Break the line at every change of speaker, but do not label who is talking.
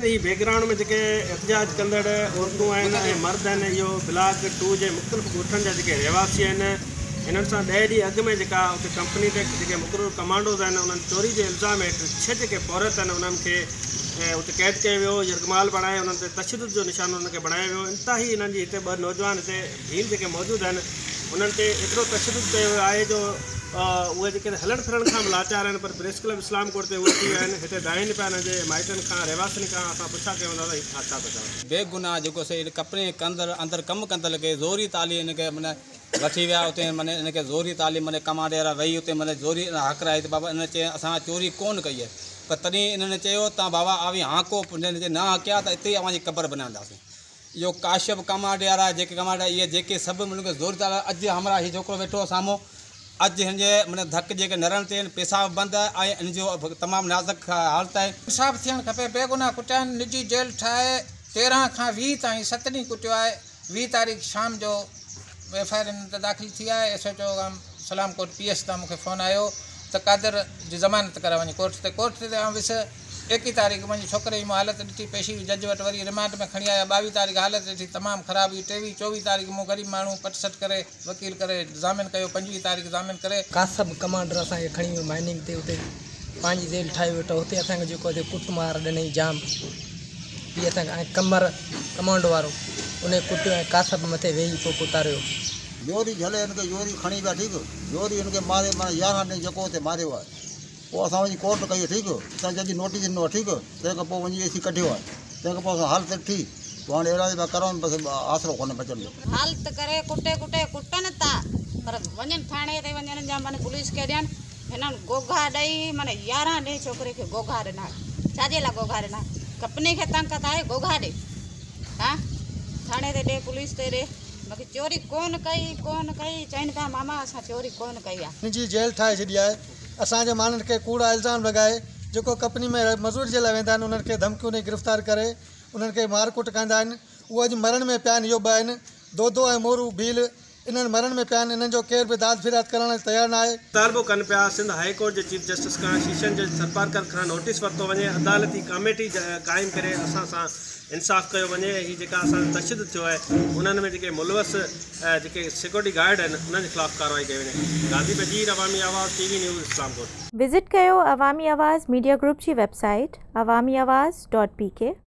هي back ground ۾ جيڪي احتجاج ڪندڙ عورتون آهن ۽ مرد آهن اهو بلاڪ ٽو جي مختلف ڳوٺن جا جيڪي رهواسي آهن هنن سان ڏهه ڏينهن اڳ ۾ جيڪا اتي ڪمپني تي جيڪي مقرر ڪمانڊوز آهن انهن چوري جي الزام هيٺ ڇهه جيڪي پورهيت آهن انهن کي اتي قيد ڪيو ويو يرغمال بڻائي انهن تي تشدد جو نشانو انهن کي بڻايو ويو انتهائي انهن جي هتي ٻه نوجوان هتي ڀيل جيڪي موجود آهن انهن تي ايترو تشدد ڪيو ويو آهي جو اهي جيڪي هلڻ ڦرڻ کان به لاچار آهن پر پريس ڪلب اسلام ڪوٽ تي اهي اچي ويا آهن هتي دانهين پيا انهن جي مائٽن کان رهواسين کان اسان پڇا ڪيون ٿا ته هي ڇا ٿا چون.
بيگناهه جيڪو سي ڪپڙي ڪندر اندر ڪم ڪندل کي زوري تالي ان کي معنيٰ وٺي ويا اتي معنيٰ ان کي زوري تالي معنيٰ ڪمانڊي وارا ويهي اتي معنيٰ زوري ان هڪرائي ته بابا انهن چيو اسان چوري ڪونه ڪئي آهي پر تڏهن انهن چيو تان بابا اوهين هانڪو نه هڪيا ته اتي ئي اوهان جي قبر بنائينداسين. اهو ڪاشف ڪمانڊي وارا جيڪي ڪمانڊي اهي جيڪي سڀ ملڪ زور ٿا اڄ همراهه هي ڇوڪرو ويٺو آهي سامهون اڄ هن جي معنيٰ ڌڪ جيڪي نرن تي آهن پيسا به بند آهي ۽ هن جو تمام نازڪ حالت آهي.
انصاف ٿيڻ کپي بيگناهه ڪٽيا آهن نجي جيل ٺاهي 13 کان 20 تائين ست ڏينهن ڪٽيو آهي 20 تاريخ شام جو ايف I R هنن تي داخل ٿي آهي ايس ايچ او سلام ڪوٽ پي ايس تان مونکي فون آيو ته قادر جي ضمانت ڪرائي وڃي ڪورٽ تي ڪورٽ تي آئون ويس 21 تاريخ منهنجي ڇوڪري جي مون حالت ڏٺي، پيشي جج وٽ وري رمانڊ ۾ کڻي آيا، 22 تاريخ حالت ڏٺي تمام خراب هئي، 23، 24 تاريخ مون غريب ماڻهو پٽ سٽ ڪري وڪيل ڪري ضامن ڪيو، 25 تاريخ ضامن ڪري.
ڪاسب ڪمانڊر اسان کي کڻي ويو مائننگ تي اتي پنهنجي جيل ٺاهي ويٺو اتي اسان کي جيڪو اتي ڪٽ مار ڏنئي جام هي اسان کي ۽ قمر ڪمانڊو وارو انهي ڪٽيو ۽ ڪاسب مٿي ويهي پوء ڪتاريو.
زوري جهلي هن کي زوري کڻي ويا ٺيڪ زوري هن کي ماري معنيٰ 11 ڏينهن جيڪو اتي ماريو آهي. پوء اسان وڃي ڪورٽ ڪئي ٺيڪ اتان جج نوٽيس ڏنو ٺيڪ تنهن کان پوء وڃي اي سي ڪڍيو آهي تنهن کان پوء اسان حالت ڏٺي پوء هاڻي اهڙا جيڪا ڪرون بس آسرو ڪونهي بچڻ جو.
حالت ڪري ڪٽي ڪٽي ڪٽن ٿا پر وڃن ٿاڻي تي وڃن يا من پوليس کي ڏين هنن گوگها ڏئي من 11 ڏينهن ڇوڪري کي گوگها ڏنا ڇا جي لاء گوگها ڏنا ڪپني کي طاقت آهي گوگها ڏي ها ٿاڻي تي ڏي پوليس تي ڏي باقي چوري ڪون ڪئي ڪون ڪئي چئن پيا ماما اسان چوري ڪون ڪئي آ.
نجي جيل ٺاهي ڇڏي آهي اسان جي ماڻهن کي ڪوڙا الزام لڳائي جيڪو ڪمپني ۾ مزوري جي لاء ويندا آهن انهن کي ڌمڪيون ڏئي گرفتار ڪري انهن کي مار ڪٽ ڪندا آهن اهي اڄ مرڻ ۾ پيا آهن اهو ٻه آهن دودو ۽ مورو ڀيل انهن مرڻ ۾ پيا آهن انهن جو ڪير به داد فرياد ڪرڻ لاء تيار ناهي.
مطالبو ڪن پيا سنڌ هاء ڪورٽ جي چيف جسٽس کان سيشن جج ٿرپارڪر کان نوٽيس ورتو وڃي عدالتي ڪاميٽي قائم ڪري اسان سان انصاف ڪيو وڃي ۽ هي جيڪا اسان سان تشدد ٿيو آهي انهن ۾ جيڪي ملوث جيڪي سيڪيورٽي گارڊ آهن انهن جي خلاف ڪارروائي ڪئي وڃي Ghazi Bajeer Awami Awaz T V news Islamkot.
Visit ڪيو عوامي آواز ميڊيا گروپ جي website Awami Awaz dot P K.